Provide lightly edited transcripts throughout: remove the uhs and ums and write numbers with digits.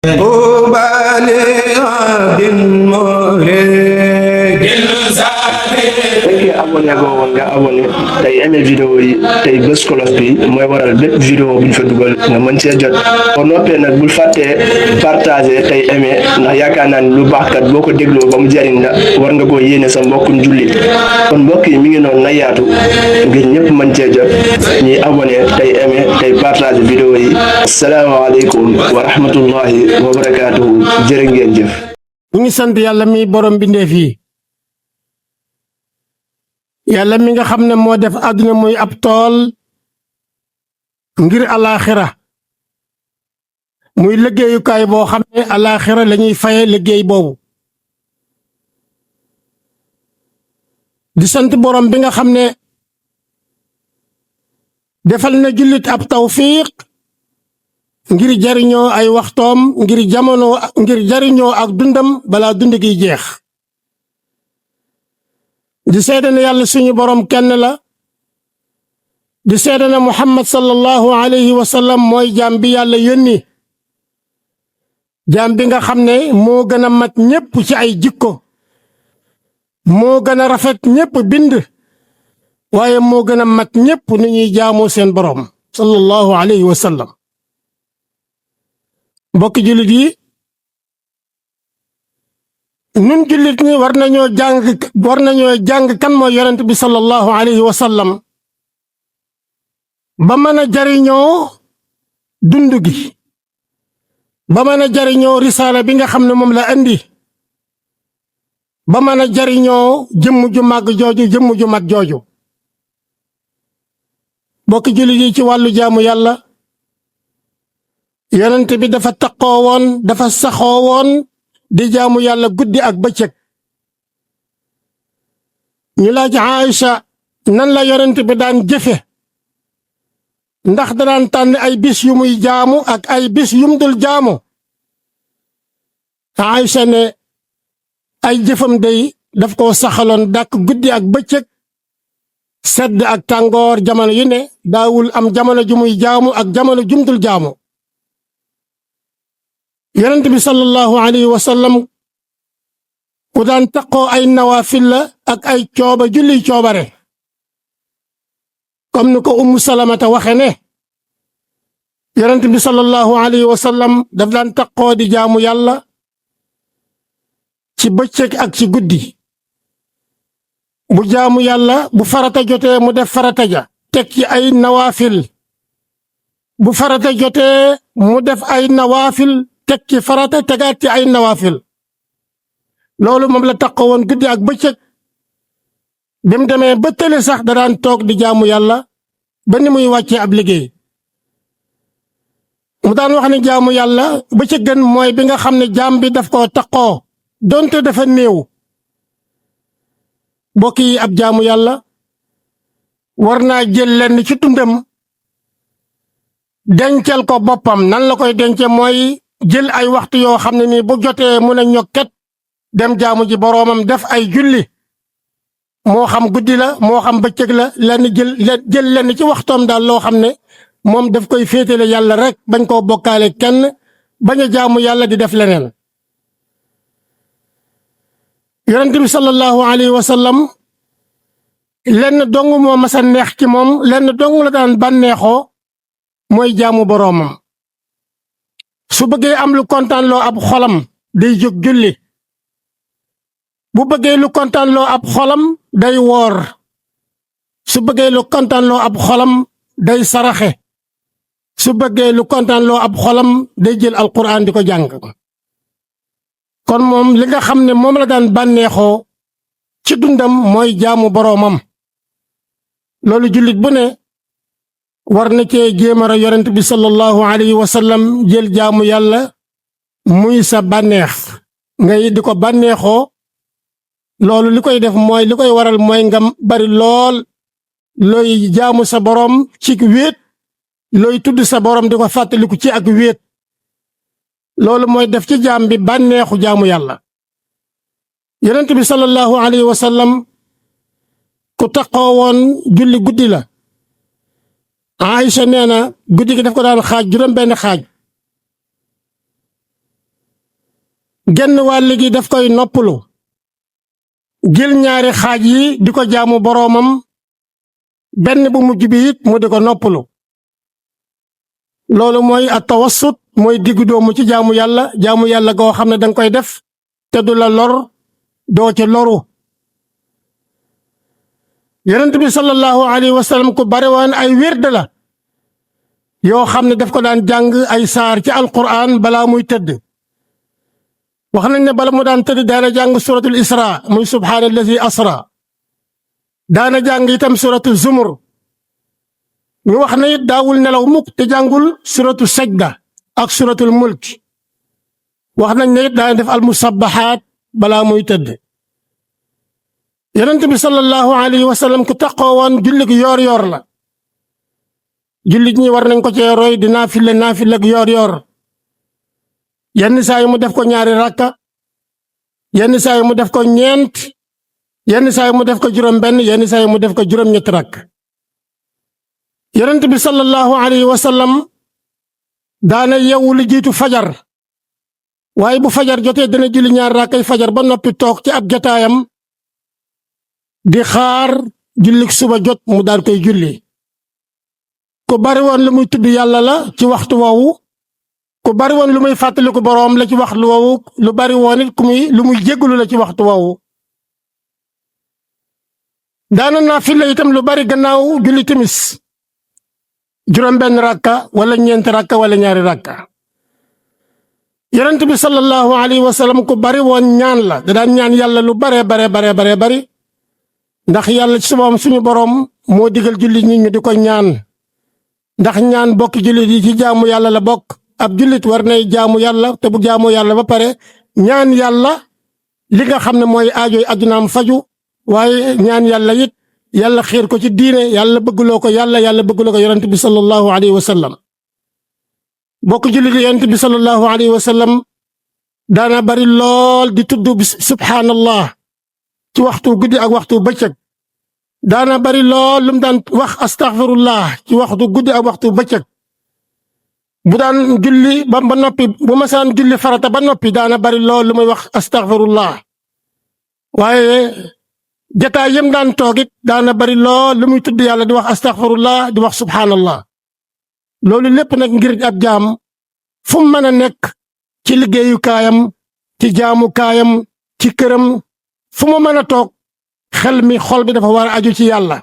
طوبى لعبد مريد fekkee abonné goo woon nga abonné tey aimé vidéo yi tey bës cloche bi mooy waral bépp vidéo bu ñu fa dugal nga mën see jot boo noppee nag bul fàttee partagé tey aimé ndax yaakaar naa ne lu baax kat boo ko dégloo ba mu jariñ la war nga koo yéene sa mbokkum jullit kon mbokk yi mi ngi noonu na yaatu ngir ñëpp mën cee jot ñuy abonné tey aimé tey partagé vidéo yi asalaamaaleykum wa rahmatullahi wa barakaatuhu jërë ngeen jëf. ñu ngi sant yàlla mi borom bindeef yi yàlla mi nga xam ne moo def àdduna muy ab tool ngir alaaxira muy liggéeyukaay boo xam ne alaaxira lañuy faye liggéey boobu di sant borom bi nga xam ne defal na jullit ab tawfiq ngir jariñoo ay waxtoom ngir jariñoo ak dundam balaa dund gi jeex di seede ne yàlla suñu borom kenn la di seede ne Muhammad sallallahu alayhi wa sallam mooy jaam bi yàlla yónni jaam bi nga xam ne moo gën a mat ñépp ci ay jikko moo gën a rafet ñépp bind waaye moo gën a mat ñépp ni ñuy jaamoo seen borom sallallahu alayhi wa sallam mbokki jullit yi nun jullit ñi war nañoo jàng kan mooy yonent bi sallallahu alayhi wa sallam ba mën a jariñoo dund gi ba mën a jariñoo risaala bi nga xam ne moom la andi ba mën a jariñoo jëmm ju màgg jooju jëmm ju mat jooju mbokki jullit yi ci wàllu jaamu yàlla yonent bi dafa taqoo woon dafa saxoo woon di jaamu yàlla guddi ak bëccëg ñu laaj Aïcha nan la yonent bi daan jëfe ndax daan tànn ay bis yu muy jaamu ak ay bis yum dul jaamu Aïcha ne ay jëfam day daf koo saxaloon dàkk guddi ak bëccëg sedd ak tàngoor jamono yu ne daawul am jamono ju muy jaamu ak jamono jum dul jaamu yonent bi sallallahu alayhi wa sallam ku daan taqoo ay nawaafil la ak ay julli coobare comme ni ko ummu salamata waxe ne yonent bi sallallahu alayhi wa sallam daf daan taqoo di jaamu yàlla ci bëccëg ak ci guddi bu jaamu yàlla bu farata jotee mu def farata ja teg ci ay nawaafil bu farata jotee mu def ay nawaafil teg ci farata tegaat ci ay nawaafil loolu moom la taqoo woon guddi ak bëccëg bi mu demee ba tële sax da daan toog di jaamu yàlla ba ni muy wàccee ab liggéey mu daan wax ne jaamu yàlla ba ca gën mooy bi nga xam ne jaam bi daf koo taqoo donte dafa néew mbokk yi ab jaamu yàlla war naa jël lenn ci dundam dencal ko boppam nan la koy dence mooy jël ay waxtu yoo xam ne nii bu jotee mun a ñokket dem jaamu ji boroomam def ay julli moo xam guddi la moo xam bëccëg la jël lenn ci waxtoom daal loo xam ne moom daf koy féetale yàlla rek bañ koo bokkaale kenn bañ a jaamu yàlla di def leneen yonent bi sallallahu alayhi wa sallam lenn dong moo masa neex ci moom lenn dong la daan bànneexoo mooy jaamu boroomam su bëggee am lu kontaanloo ab xolam day jóg julli bu bëggee lu kontaanloo ab xolam day woor su bëggee lu kontaanloo ab xolam day saraxe su bëggee lu kontaanloo ab xolam day jël alquran di ko jàng kon moom li nga xam ne moom la daan bànneexoo ci dundam mooy jaamu boroomam loolu jullit bu ne war na cee jéemara yonent bi sallallahu alayhi wa sallam jël jaamu yàlla muy sa bànneex ngay di ko bànneexoo loolu li koy def mooy li koy waral mooy nga bari lool looy jaamu sa boroom ci wéet looy tudd sa boroom di ko fàttaliku ci ak wéet loolu mooy def ci jaam bi bànneexu jaamu yàlla yonent bi sallallahu alayhi wa sallam ku taqoo woon julli guddi la Aïcha nee na guddi gi daf ko daan xaaj juróom benn xaaj genn wàll gi daf koy noppalu jël ñaari xaaj yi di ko jaamu boroomam benn bu mujj bi it mu di ko noppalu loolu mooy at tawassut mooy diggu doomu ci jaamu yàlla goo xam ne danga koy def te du la lor doo ci loru yonent bi sallallahu alayhi wa sallam ku bare woon ay wird la yoo xam ne daf ko daan jàng ay saar ci alquran balaa muy tëdd wax nañ ne bala mu daan tëdd daana jàng suratul isra muy subhaanallazi asra daana jàng itam suratul zumur ñu wax na it daawul nelaw mukk te jàngul suratu sajda ak suratul mulk wax nañ ne it daana def almusabbahaat balaa muy tëdd yonent bi sallallahu alayhi wa sallam ku taqoo woon jullig yoor yoor la jullit ñi war nañ ko cee roy di naafile ak yoor yoor yenn saa yi mu def ko ñaari rakka yenn saa yi mu def ko ñeent yenn saa yi mu def ko juróom benn yenn saa yi mu def ko juróom ñetti rakk yonent bi sallallahu alayhi wa sallam daana yeewu lu jiitu fajar waaye bu fajar jotee dana julli ñaari rakkay fajar ba noppi toog ci ab jotaayam di xaar jullik suba jot mu daal koy julli ku bari woon lu muy tudd yàlla la ci waxtu woowu ku bari woon lu muy fàttaliku boroom la ci waxtu woowu lu bari woon it lu muy jéggalu la ci waxtu woowu daana naafila itam lu bari gannaaw julli timis juróom benn rakka wala ñeenti rakka wala ñaari rakka yonent bi sallallahu alayhi wa sallam ku bari woon ñaan la da daan ñaan yàlla lu bare bari ndax yàlla ci suñu boroom moo digal jullit ñi ñu di ko ñaan ndax ñaan bokk jullit yi ci jaamu yàlla la bokk ab jullit war nay jaamu yàlla te bu jaamu yàlla ba pare ñaan yàlla li nga xam ne mooy aajoy addunaam faju waaye ñaan yàlla it yàlla xiir ko ci diine yàlla bëgguloo ko yàlla bëgguloo ko yonent bi sallallahu alayhi wa sallam bokk jullit yi yonent bi sallallahu alayhi wa sallam daana bari lool di tudd bi subhaanallah ci waxtu guddi ak waxtu bëccëg daana bari lool lu mu daan wax astaghfirullah ci waxtu guddi ak waxtu bëccëg bu daan julli ba noppi bu masaan julli farata ba noppi daana bari lool lu muy wax astaghfirullah waaye jataay yëm daan toogit daana bari lool lu muy tudd yàlla di wax astaghfirullah di wax subhaanallah loolu lépp nag ngir ab jaam fu mu mën a nekk ci liggéeyu kaayam ci jaamu kaayam ci këram fu mu mën a toog xel mi xol bi dafa war a aju ci yàlla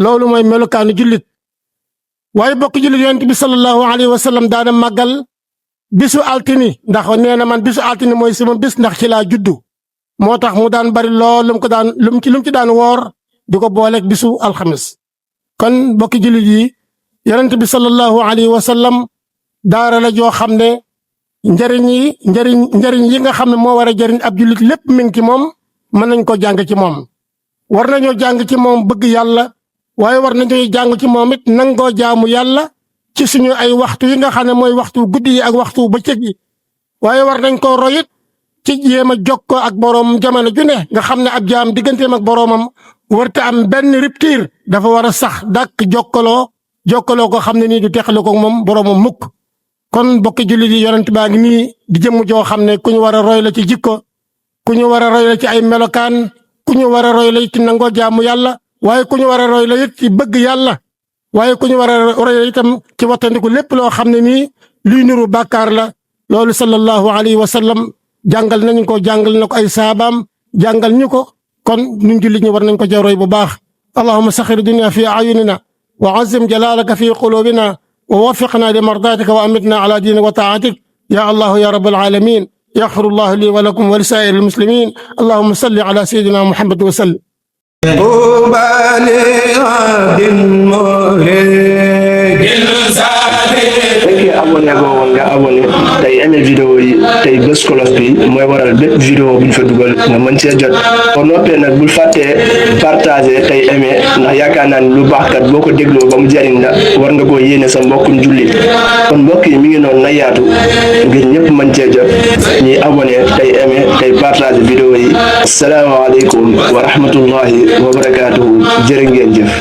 loolu mooy melokaanu jullit waaye bokk jullit yonent bi sallallahu alayhi wa sallam daana màggal bisu altini ndax nee na man bisu altini mooy sama bis ndax ci laa juddu moo tax mu daan bari lool lu mu ci daan woor di ko booleeg bisu alxamis kon bokki jullit yi yonent bi sallallahu alayhi wa sallam daara la joo xam ne njariñ yi nga xam ne moo war a jariñ ab jullit lépp mi ngi ci moom mën nañ ko jàng ci moom war nañoo jàng ci moom bëgg yàlla waaye war nañoo jàng ci moom it nangoo jaamu yàlla ci suñu ay waxtu yi nga xam ne mooy waxtu guddi yi ak waxtu bëccëg yi waaye war nañ koo royit ci jéem a jokkoo ak boroom jamono ju ne nga xam ne ab jaam digganteem ak boroomam warta am benn rupture dafa war a sax dàkk jokkaloo ko xam ne nii du teqale ko moom boroomam mukk kon bokki jullit yi yonent baa ngi nii di jëmm joo xam ne ku ñu war a roy la ci jikko ku ñu war a roy la ci ay melokaan ku ñu war a roy la ci nangoo jaamu yàlla waaye ku ñu war a roy la it ci bëgg yàlla waaye ku ñu war a roy la itam ci wattandiku lépp loo xam ne nii luy nuru bàkkaar la loolu sallallahu alayhi wa sallam jàngal nañu ko jàngal na ko ay saabaam jàngal ñu ko kon ñun jullit ñi war nañ ko ca roy bu baax allahumma saxir dunya fi ayunina wa azim jalalaka fi qulubina wa waffiqna li mardatika wa amitna ala dinik wa taatik ya allah ya rabbal alamin يغفر الله لي ولكم ولسائر المسلمين اللهم صل على سيدنا محمد وسلم fekkee abonné goo woon nga abonné tey aimé vidéo yi tey bés cloche bi mooy waral bépp vidéo bu ñu fa dugal nga mën cee jot boo noppee nag bul fàttee partagé tey aimé ndax yaakaar naa ni lu baax kat boo ko dégloo ba mu jariñ la war nga koo yéene sa mbokkum jullit kon mbokk yi mi ngi noonu na yaatu ngir ñëpp mën cee jot ñuy abonné tey aimé tey partagé vidéo yi asalaamaaleykum wa rahmatullahi wa barakaatuhu jërë ngeen jëf